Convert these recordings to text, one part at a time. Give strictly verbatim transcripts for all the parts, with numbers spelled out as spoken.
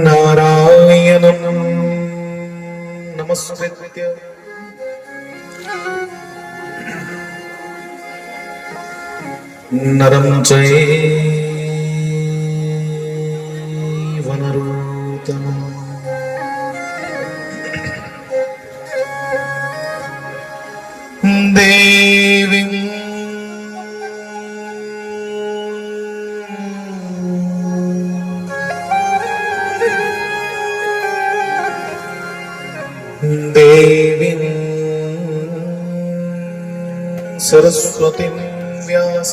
नारायणं नमस्कृत्य नरं चैव नरोत्तमम्। देवीं देवीं सरस्वतीं व्यास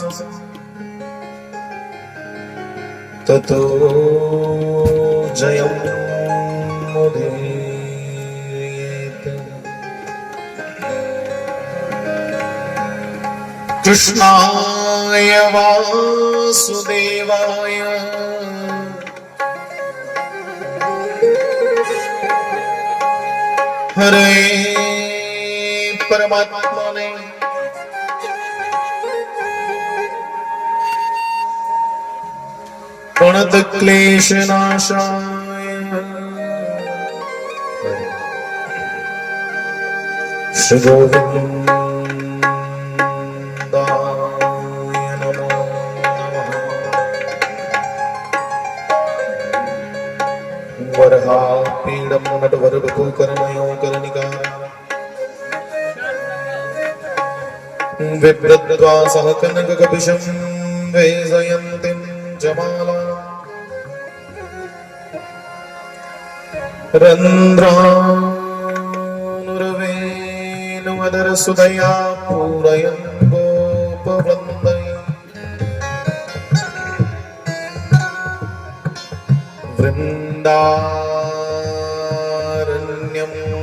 ततो जयं मुदीरयेत्। कृष्णा वासुदेवाय। हरे परमात्मने प्रणतक्लेशनाशाय श्री गोविन्दाय नमो नमः। वराहपीठं नटवरवपुः करयोः करनिकारम्। बिभ्रद्वासः कनककपिशं वेशयन्तीं च मालां। रन्ध्रानुरवेणुवदरसुधया पूरयन् गोपवृन्दै। वृन्दारण्यं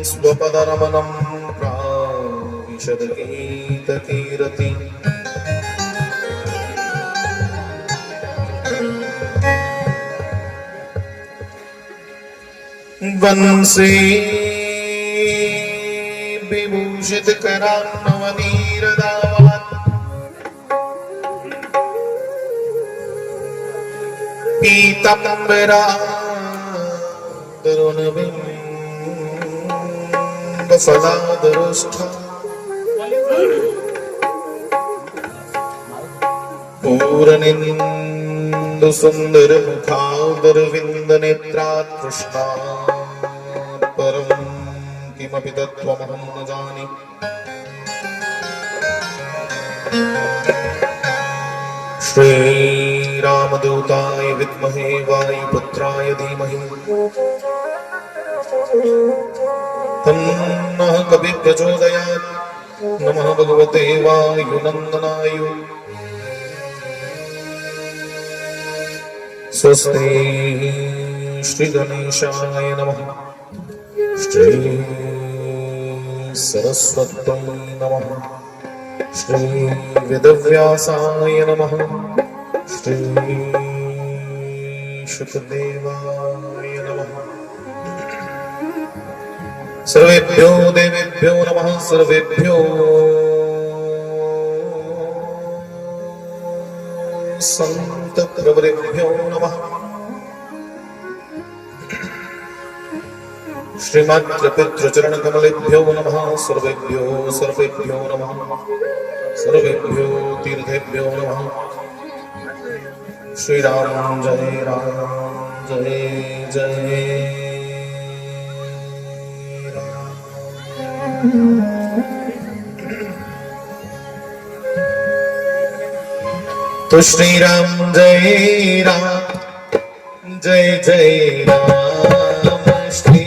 स्वपदरमणं प्राविशद्गीतकीर्तिम्। वंशीविभूषितकरान्नवनीरदावनत्। पीताम्बरादरुणबिम्बफलादरोष्ठ। पूरणेन्दुसुन्दरमुखादरविन्दनेत्रात् कृष्णात् परं किमपि तत्त्वमहं न जाने। श्रीरामदूताय विद्महे वायुपुत्राय धीमहि। तन्नः कविः प्रचोदयात्। नमः भगवते वायुनन्दनाय। स्वस्ति श्रीगणेशाय नमः। श्री सरस्वत्यै नमः। श्री वेदव्यासाय नमः। श्री शुकदेवाय नमः। सर्वेभ्यो देवेभ्यो नमः। सर्वेभ्यो संत प्रवरेभ्यो नमः। श्रीमातृपितृचरणकमलेभ्यो नमः। सर्वेभ्यो सर्पेभ्यो नमः। सर्वेभ्यो तीर्थेभ्यो नमः। श्री राम जय राम जय जय राम। तो श्री राम जय राम जय जय राम। श्री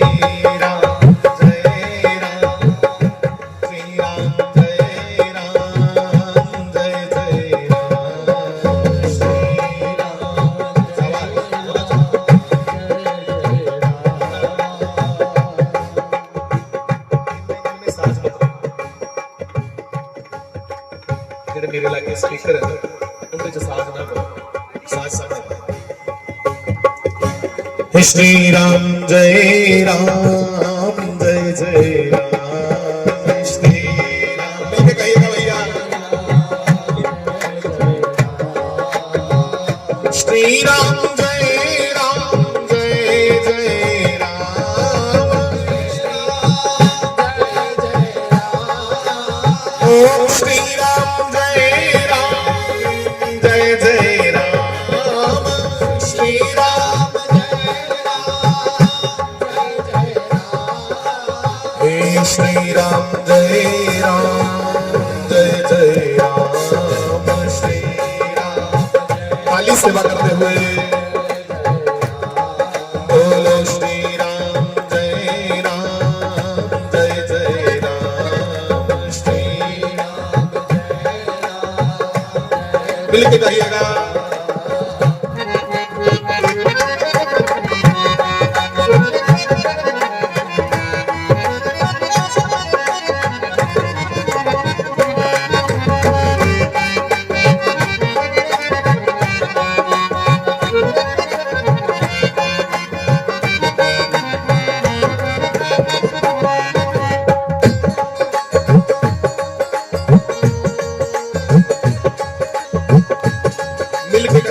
राम जय राम श्री राम जय राम जय जय राम। श्री राम जय राम। जेह्ड़े मेरे लाग्गे स्पीकर न, उं'दे च साज ना करो, साज सामने। हे श्री राम जय राम जय जय राम। श्री राम, मिलके कहिएगा भैया। श्री राम जय राम जय जय राम। ओम श्री राम जय राम जय जय राम। श्री राम जय राम जय जय राम। हे श्री राम जय राम जय जय राम। श्री राम जय। खाली सेवा करते हुए बोलो श्री राम जय राम जय जय राम। श्री राम जय राम। मिलके कहिएगा।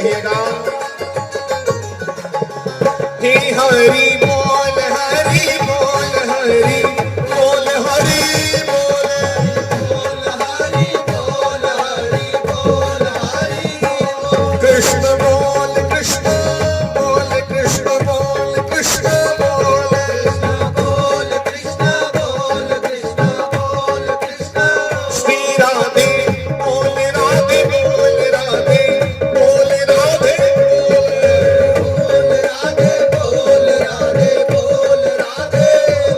हे हरि बोल, हरि बोल, हरि बोल, हरि बोल। कृष्ण बोल, कृष्ण बोल, कृष्ण बोल, कृष्ण बोल। श्री राधे बोल, राधे बोल, राधे बोल, राधे बोल।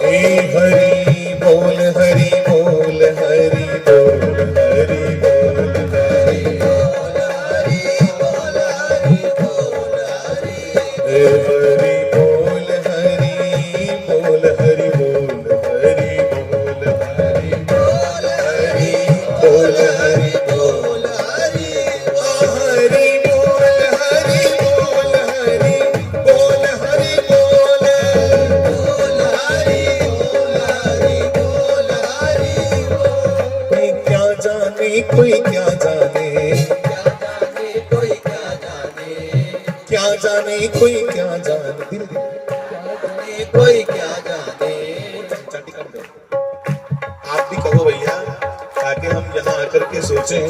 हे हरि बोल, हरि बोल, हरि बोल, हरि बोल। हे हरि बोल, हरि बोल, हरि बोल, हरि बोल, हरि बोल, हरि बोल, हरि बोल, हरि बोल, हरि बोल, हरि बोल, हरि बोल, हरि बोल। कोई क्या जाने, कोई क्या जाने, क्या जाने, कोई क्या जाने। क्या जाने, कोई क्या जाने। धीरे, धीरे। कोई क्या जाने। चाटी कम करो। आप भी कहो भैया, ताकि हम यहाँ आकर के सोचें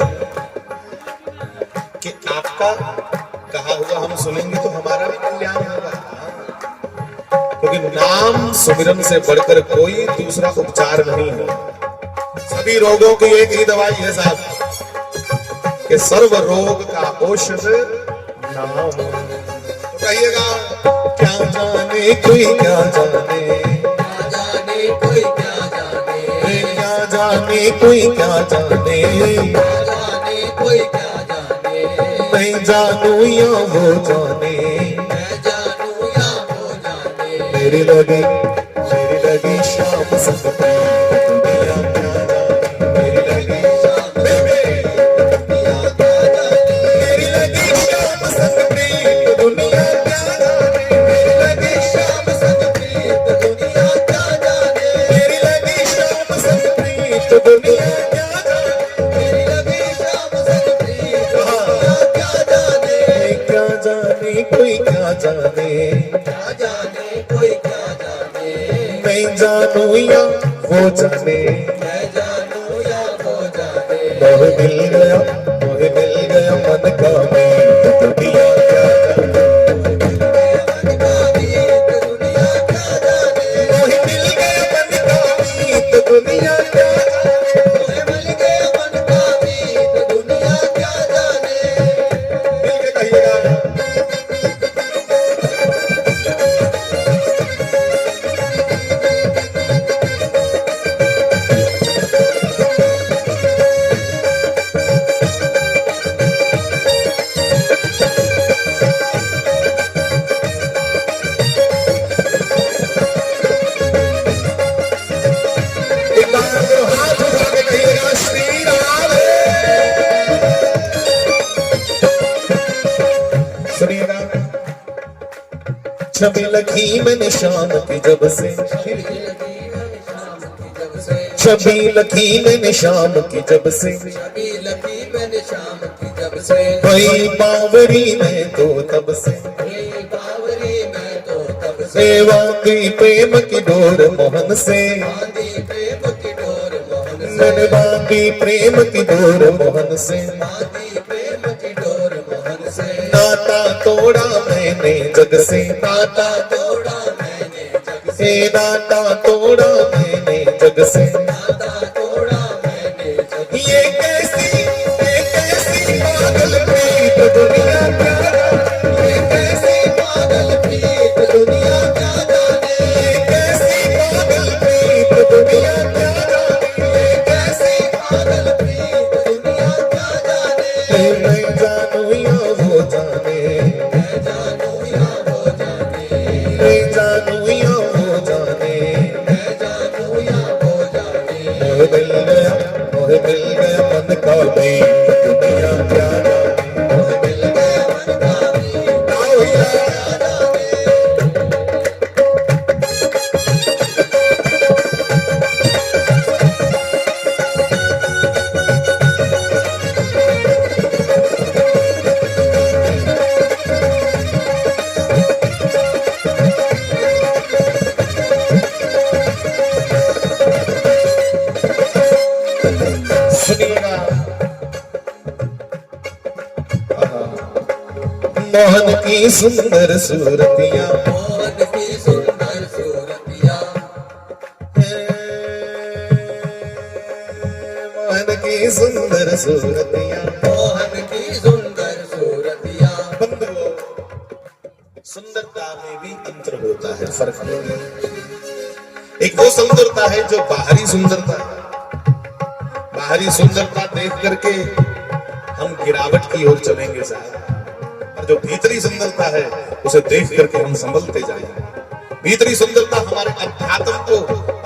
कि आपका कहा हुआ हम सुनेंगे तो हमारा भी कल्याण होगा। क्योंकि नाम सुमिरन से बढ़कर कोई दूसरा उपचार नहीं है। सभी रोगों की एक ही दवाई है साहब, कि सर्व रोग का औषध नाम। तो कहिएगा, क्या जाने कोई क्या जाने, क्या जाने कोई क्या जाने, क्या जाने कोई क्या जाने, क्या जाने कोई क्या जाने। मैं जानू या वो जाने, मैं जानू या वो जाने। मेरी लगी, मेरी लगी शाम संग प्रीत, दुनिया क्या जाने। मेरी लगी शाम, मेरी लगी शाम संग प्रीत, दुनिया क्या जाने। मेरी लगी शाम संग प्रीत, दुनिया क्या जाने। मेरी लगी शाम संग प्रीत, दुनिया क्या जाने। मेरी लगी शाम संग प्रीत, दुनिया क्या जाने। क्या जाने कोई क्या जाने, क्या जाने कोई क्या जाने। मैं जानू या वो जाने, मैं जानू या वो जाने। मोहे मिल गया, मोहे मिल गया मन का मीत, दुनिया क्या जाने। मन का मीत, दुनिया क्या जाने। मोहे मिल गया मन का मीत, दुनिया क्या जाने। मोहे मिल गया मन का मीत, दुनिया क्या जाने। मिल के कहिएगा। एक बार और हाथ उठा के कहिएगा, श्री राधे। सुनिएगा। छवि लगी मैंने शाम की जब से, छवि लगी मैंने शाम की जब से, छवि लगी मैंने शाम की जब से। भाई बावरी मैं तो तब से, भाई बावरी मैं तो तब से। बांधी प्रेम की डोर मोहन से, बांधी प्रेम की डोर मोहन से। मैंने बांधी प्रेम की डोर मोहन से, बांधी प्रेम की डोर मोहन से। नाता तोड़ा मैंने जग से, नाता तोड़ा मैंने जग से। नाता तोड़ा मैंने जग से, नाता तोड़ा मैंने जग से। ये कैसी, ये कैसी पागल प्रीत दुनिया क्या जाने। ये कैसी पागल प्रीत दुनिया क्या जाने। ये कैसी पागल प्रीत दुनिया क्या जाने। ये कैसी पागल प्रीत दुनिया क्या जाने। मैं जानू या वो जाने, मैं जानू या वो जाने। मैं जानू या वो जाने, मैं जानू या वो जाने। मोहे मिल गया, मोहे मिल गया मन का मीत, दुनिया क्या जाने। मोहे मिल गया मन का मीत, आओ भैया। मोहन की सुंदर सूरतियां, मोहन की सुंदर सूरतियां, मोहन की सुंदर सूरतियां, मोहन की सुंदर सूरतियां। बंधुओं, सुंदरता में भी अंतर होता है, फर्क होता है। एक वो सुंदरता है जो बाहरी सुंदरता है, बाहरी सुंदरता देख करके हम गिरावट की ओर चलेंगे साहब, और जो भीतरी सुंदरता है उसे देख करके हम संभलते जाएंगे। भीतरी सुंदरता हमारे अध्यात्म को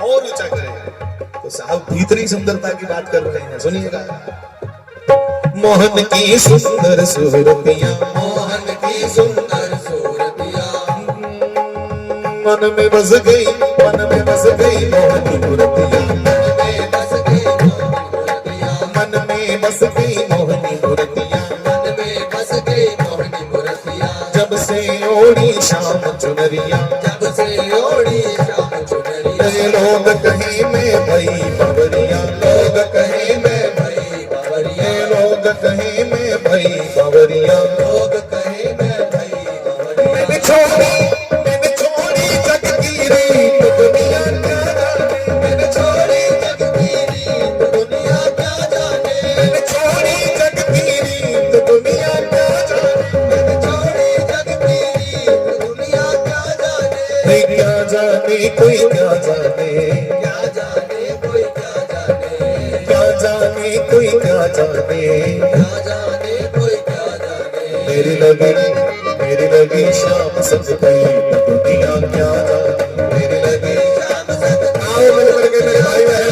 और ऊंचा करेगा। तो साहब भीतरी सुंदरता की बात कर रहे हैं, सुनिएगा। मोहन की सुंदर सूरतियां, मोहन की सुंदर सूरतियां, मन में बस गई, मन में बस गई मोहनी मूर्तियां, मन में बस गई मोहनी मूर्तियां, मन में बस गई मोहनी मूर्तियां, मन में बस गई मोहनी मूर्तियां। जब से ओढ़ी श्याम चुनरिया, जब से ओढ़ी श्याम चुनरिया, ये लोग कहें मैं भई बवरिया, लोग कहें मैं भई बवरिया, ये लोग कहें मैं भई बवरिया, लोग कहें मैं भई बवरिया। मैंने छोड़ी, मैंने छोड़ी जग की रीत, दुनिया क्या जाने। मैंने छोड़ी जग की रीत, दुनिया क्या जाने। मैंने छोड़ी जग की रीत, दुनिया क्या जाने। मैंने छोड़ी जग की रीत, दुनिया क्या जाने। कोई क्या जाने, कोई क्या जाने। क्या जाने, कोई क्या जाने। क्या जाने, कोई क्या जाने। क्या जाने, कोई क्या जाने। मेरी लगी, मेरी लगी श्याम संग प्रीत, दुनिया क्या जाने। मेरी लगी श्याम संग, आओ मिल करके मेरे भाई बहन।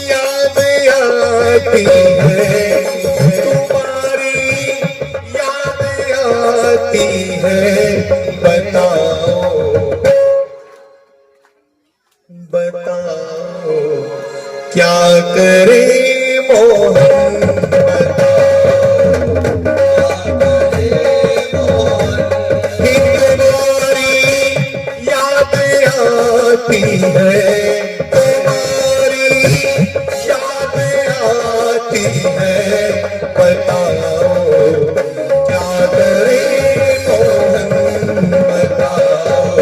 याद आती है तुम्हारी, याद आती है, बताओ, बताओ, क्या करे मोहन, बताओ। तुम्हारी याद आती है, तुम्हारी याद आती है, बताओ, क्या करे मोहन, बताओ,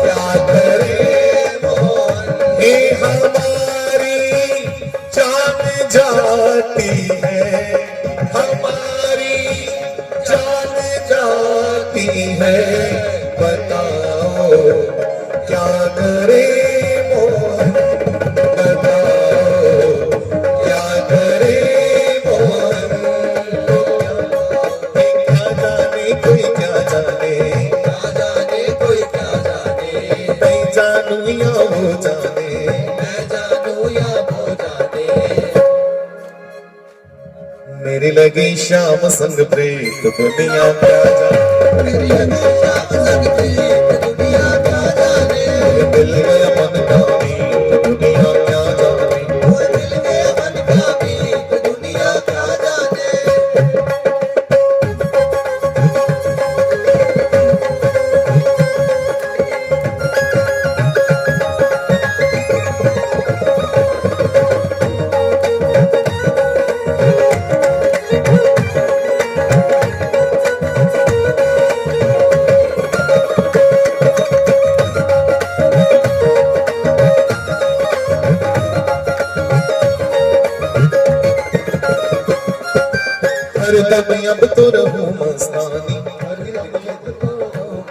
क्या करे मोहन। हे हमारी जान जाती है, हमारी जान जाती है, बताओ, क्या करे मोहन, बताओ, क्या करे मोहन। क्या जाने कोई क्या जाने, क्या जाने कोई क्या जाने। मैं जानू या वो जाने, मैं जानू या वो जाने। मेरी लगी श्याम संग प्रीत, दुनिया क्या जाने। मेरी लगी श्याम संग प्रीत, दुनिया क्या जाने। मिल गया मन का मीत, दुनिया क्या जाने। मिल गया मन का मीत, दुनिया क्या जाने। हरदम अब तो रहूं मस्तानी,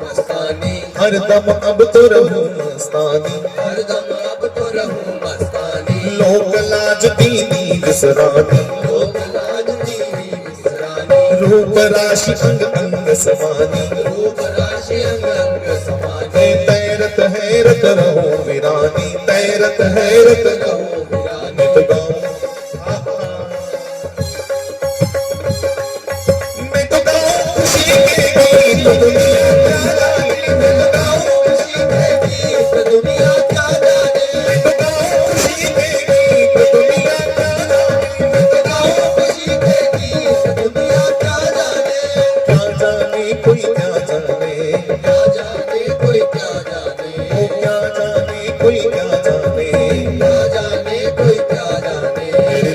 मस्तानी। हरदम अब तो रहूं मस्तानी, हरदम अब तो रहूं मस्तानी। लोक लाज दीनी विसरानी, लोक लाज दीनी विसरानी। रूप राशि अंग अंग समानी, रूप राशि अंग अंग समानी। तैरत हैरत रहो विरानी, तैरत हैरत रहो विरानी।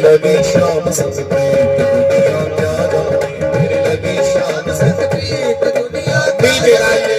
लगी शाम संग प्रीत दुनिया क्या जाने, मेरे लगी शाम संग प्रीत दुनिया क्या जाने।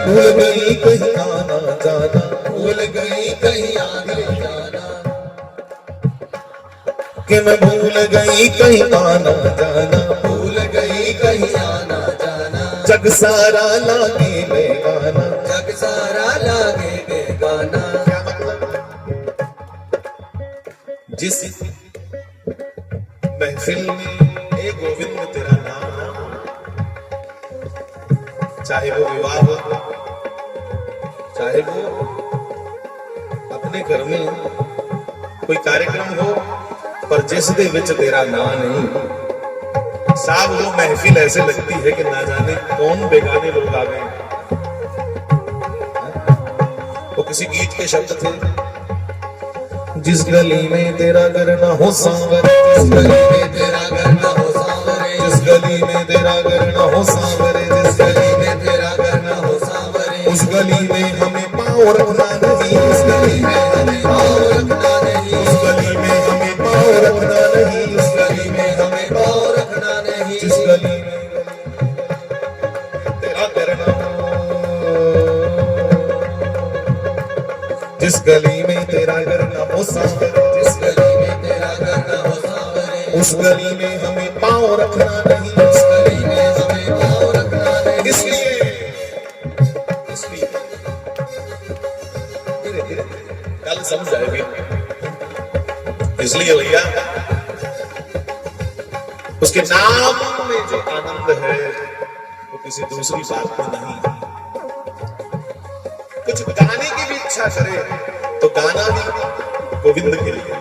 भूल गई कहीं आना जाना, भूल गई कहीं आना जाना। कि मैं भूल गई कहीं आना जाना, भूल गई कहीं आना जाना। जग सारा लागे बेगाना, जग सारा लागे बेगाना। क्या मतलब? जिस महफिल में, हे गोविंद, तेरा नाम हो, चाहे वो विवाह हो, चाहे वो अपने घर में कोई कार्यक्रम हो, पर जिस दे विच तेरा नाम नहीं, साहब, वो महफिल ऐसे लगती है कि ना जाने कौन बेगाने लोग आ गए। वो किसी गीत के शब्द थे। जिस गली में तेरा घर ना हो सांवरे, जिस गली में तेरा घर ना हो सांवरे, जिस गली में तेरा घर ना हो सांवरे, जिस गली में तेरा घर ना हो सांवरे, उस गली में हमें पाँव रखना नहीं, उस गली में हमें पाँव रखना नहीं, उस गली में हमें पाँव रखना नहीं, उस गली में हमें पाँव रखना नहीं। जिस गली में तेरा घर ना हो सांवरे, जिस गली में तेरा घर ना हो सांवरे, उस गली में हमें पाँव रखना नहीं, उस गली में हमें पाँव रखना नहीं। इसलिए, इसलिए, धीरे, धीरे, कल समझ आएगी। इसलिए भैया, उसके नाम में जो आनंद है, वो किसी दूसरी बात में नहीं। कुछ गाने की भी इच्छा करे तो गाना भी गोविंद के लिए,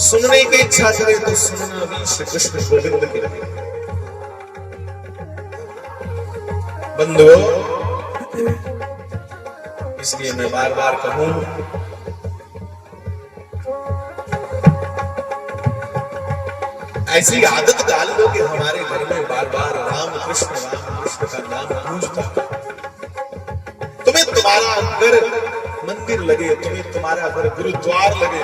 सुनने की इच्छा करे तो सुनना भी श्री कृष्ण गोविंद के लिए। बंधुओं, इसलिए मैं बार बार कहूं, ऐसी आदत डाल लो कि हमारे घर में बार बार राम कृष्ण, राम कृष्ण का नाम गूंजता है। तुम्हें तुम्हारा घर मंदिर लगे, तुम्हें तुम्हारा घर गुरुद्वार लगे,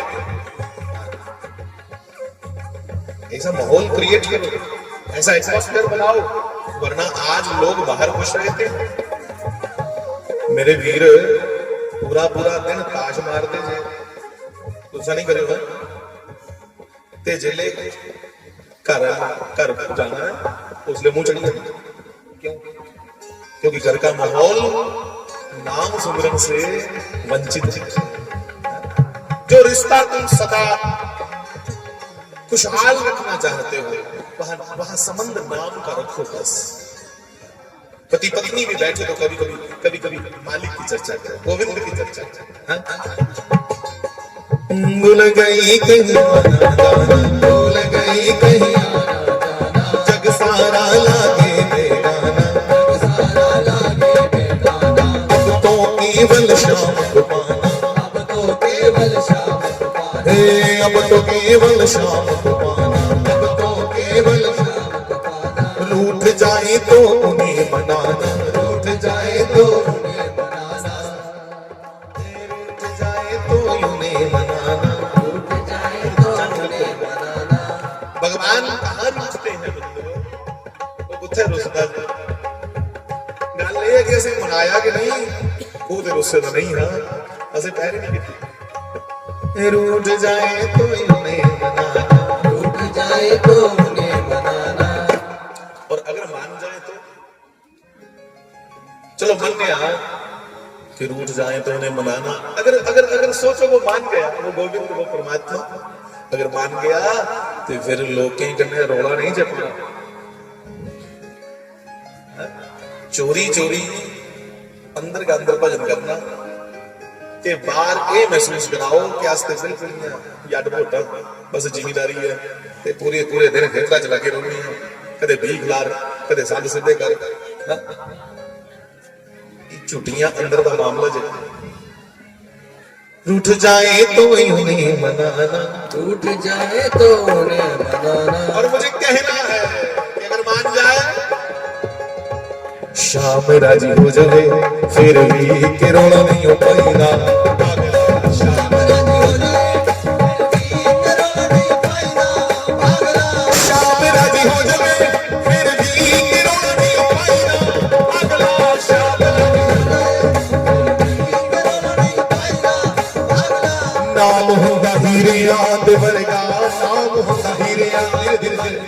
ऐसा माहौल क्रिएट करो, ऐसा एटमॉस्फेयर बनाओ, वरना आज लोग बाहर खुश रहते हैं। मेरे वीर, पूरा पूरा दिन ताश मारते जे, गुस्सा नहीं करेगा। ते जेले घर, घर जाना है, उसले मुंह चढ़ी जाना। क्यों? क्योंकि घर का माहौल नाम सुमिरन से वंचित है। जो रिश्ता तुम सदा खुशहाल रखना चाहते हो, वहां, वहां संबंध नाम का रखो बस। पति पत्नी भी बैठे तो कभी कभी, कभी कभी मालिक की चर्चा करो, गोविंद की चर्चा करो। हाँ? भूल गई कहीं आना जाना, भूल गई कहीं आना जाना। जग सारा लागे बेगाना, जग सारा लागे बेगाना। अब तो केवल श्याम को पाना, अब तो केवल श्याम को पाना। हे, अब तो केवल श्याम को पाना, अब तो केवल श्याम को पाना। रूठ जाए तो उन्हें मनाना, रूठ जाए तो उन्हें मनाना। रूठ जाए तो उन्हें मनाना, रूठ जाए तो उन्हें मनाना। भगवान कहाँ रूठते हैं बंधुओं? वो कुत्थे रुसदा है? गल ये है कि असें मनाया कि नहीं, वो ते रुसदा नहीं, हाँ, असें पैर नहीं किती। रूठ जाए तो उन्हें मनाना, रूठ जाए तो उन्हें मनाना। और अगर मान जाए तो? चलो, मान गया कि रूठ जाए तो उन्हें मनाना। अगर, अगर, अगर सोचो, वो मान गया, वो गोविंद, वो परमात्मा अगर मान गया, तो फिर लोकें कन्नै रौला नहीं जपना। चोरी चोरी अंदर का अंदर भजन करना। ते बाहर एह् महसूस कराओ कि अस ते बिल्कुल इ'यां जट वोटां, बस जिमीदारी ऐ ते पूरे पूरे दिन खेतरा च लगे रौह्ने आं, कदे बीऽ खलार, कदे संद सिद्धे कर। हां? एह् झुटियां अंदर दा मामला जे रूठ जाए तो ही उन्हें मनाना। रूठ जाए तो उन्हें मनाना। और मुझे कहना है कि अगर मान जाए, शाम राजी हो जावे, फिर भी के रोना नहीं हो पाएगा। शाम राजी हो जावे, फिर भी के रोना नहीं हो पाएगा। शाम राजी हो जावे, नाम होंदा हीरे याद वर्गा, नाम होंदा हीरे याद, धीरे, धीरे, धीरे।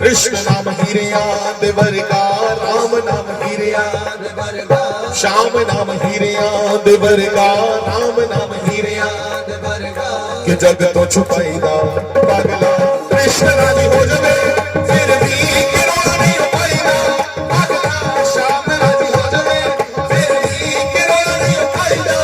कृष्ण नाम हीरे याद वर्गा, राम नाम हीरे याद वर्गा, श्याम नाम हीरे याद वर्गा, राम नाम हीरे याद वर्गा। कि जग तो छुपाईदा पागला, कृष्ण राजी हो जावे, फिर भी कि रोना नहीं पाईदा। पागला, श्याम राजी हो जावे, फिर भी कि रोना नहीं पाईदा।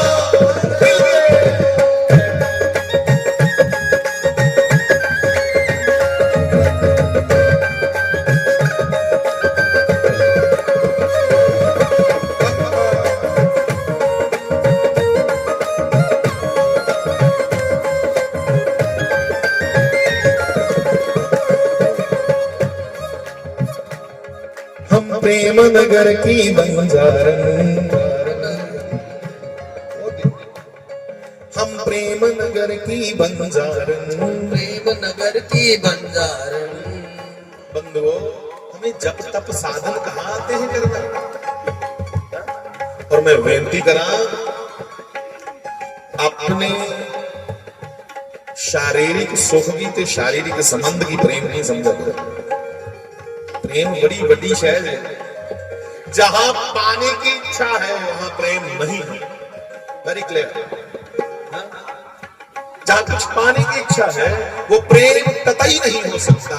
हम प्रेम नगर की बंजारन, हम प्रेम नगर की बंजारन। प्रेम नगर की बंजारन। बंधुओं, हमें जप तप साधन कहाँ आते हैं करना? और मैं बेनती करा, अपने शारीरिक सुख की ते शारीरिक संबंध की प्रेम नहीं समझा करो। प्रेम बड़ी बड़ी शय है, जहां पाने की इच्छा है वहां प्रेम नहीं है। Very clear. जहां कुछ पाने की इच्छा है, वो प्रेम कतई नहीं हो सकता।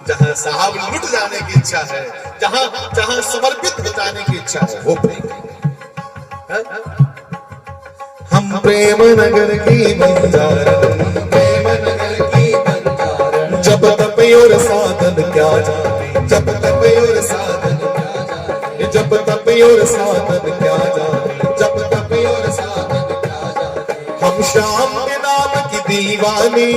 जहां साहब लुट जाने की इच्छा है, जहां, जहां समर्पित हो जाने की इच्छा है, वो प्रेम है। हाँ? हम प्रेम नगर की बंजारन, प्रेम नगर की बंजारन। जब तप और साधन क्या जाने, जब तप और साधन क्या जाने, जब तप और साधन क्या जाने, जब तप और साधन क्या जाने। हम श्याम के नाम की दीवानी,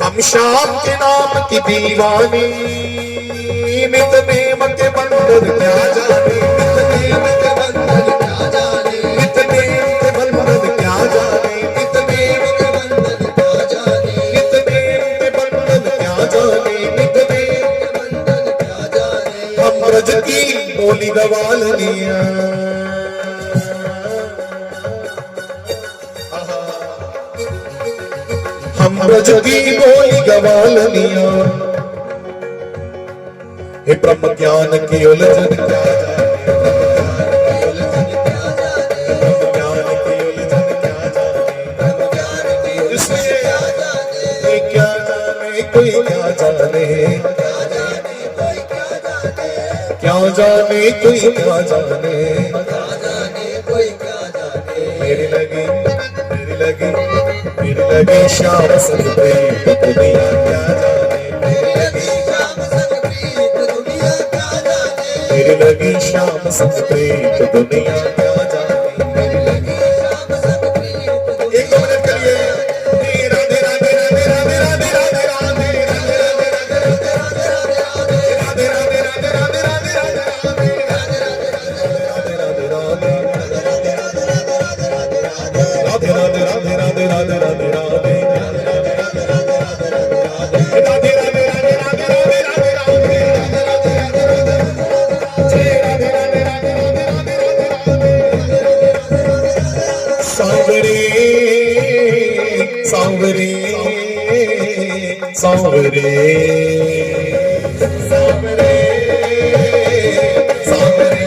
हम श्याम के नाम की दीवानी। नित नेम के बंधन क्या जाने, नित नेम के बंधन क्या जाने, नित नेम के बंधन क्या जाने, नित नेम के बंधन क्या जाने, नित नेम के बंधन क्या जाने, नित नेम के बंधन क्या जाने। हम ब्रज की बोली गवालनिया, हम ब्रज की बोली गवालनिया। हे ब्रह्म ज्ञान की उलझन क्या जाने, ब्रह्म ज्ञान की उलझन क्या जाने, ब्रह्म ज्ञान की उलझन क्या जाने। इसलिए कोई क्या जाने, कोई क्या जाने, क्या जाने कोई क्या जाने, क्या जाने कोई क्या जाने। मेरी लगी, मेरी लगी, मेरी लगी श्याम संग प्रीत दुनिया क्या जाने। मेरी लगी श्याम संग प्रीत दुनिया क्या जाने। मेरी लगी श्याम संग प्रीत दुनिया क्या जाने। मेरी लगी श्याम संग प्रीत दुनिया। एक दो मिनट के लिए। राधे राधे राधे राधे राधे राधे राधे। सांवरे, सांवरे, सांवरे, सांवरे, सांवरे,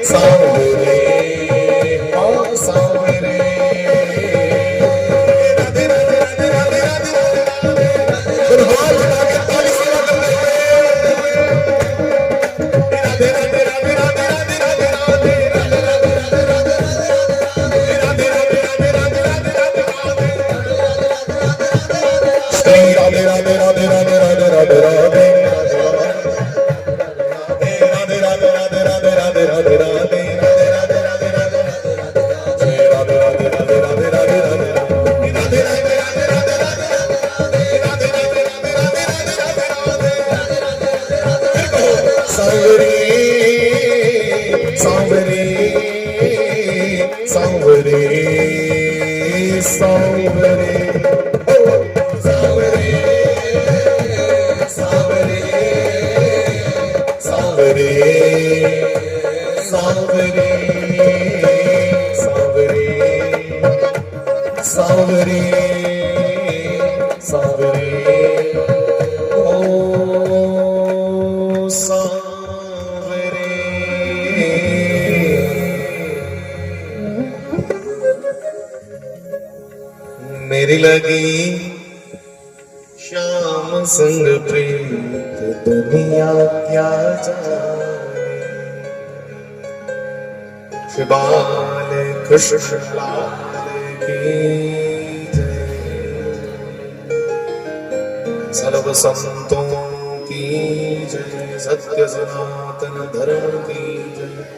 सांवरे, हाँ, सांवरे। राधे, राधे, राधे, राधे, राधे, राधे। फिर हाथ उठा के ताली से बजाओ। सांवरे, सांवरे, सांवरे, ओ सांवरे, सांवरे, सांवरे, सांवरे, सांवरे, सांवरे, सांवरे, ओ सांवरे। मेरी लगी श्याम संग प्रीत दुनिया क्या जाने। श्री बाल कृष्ण लाल की जय। सर्व संतों की जय। सत्य सनातन धर्म की जय।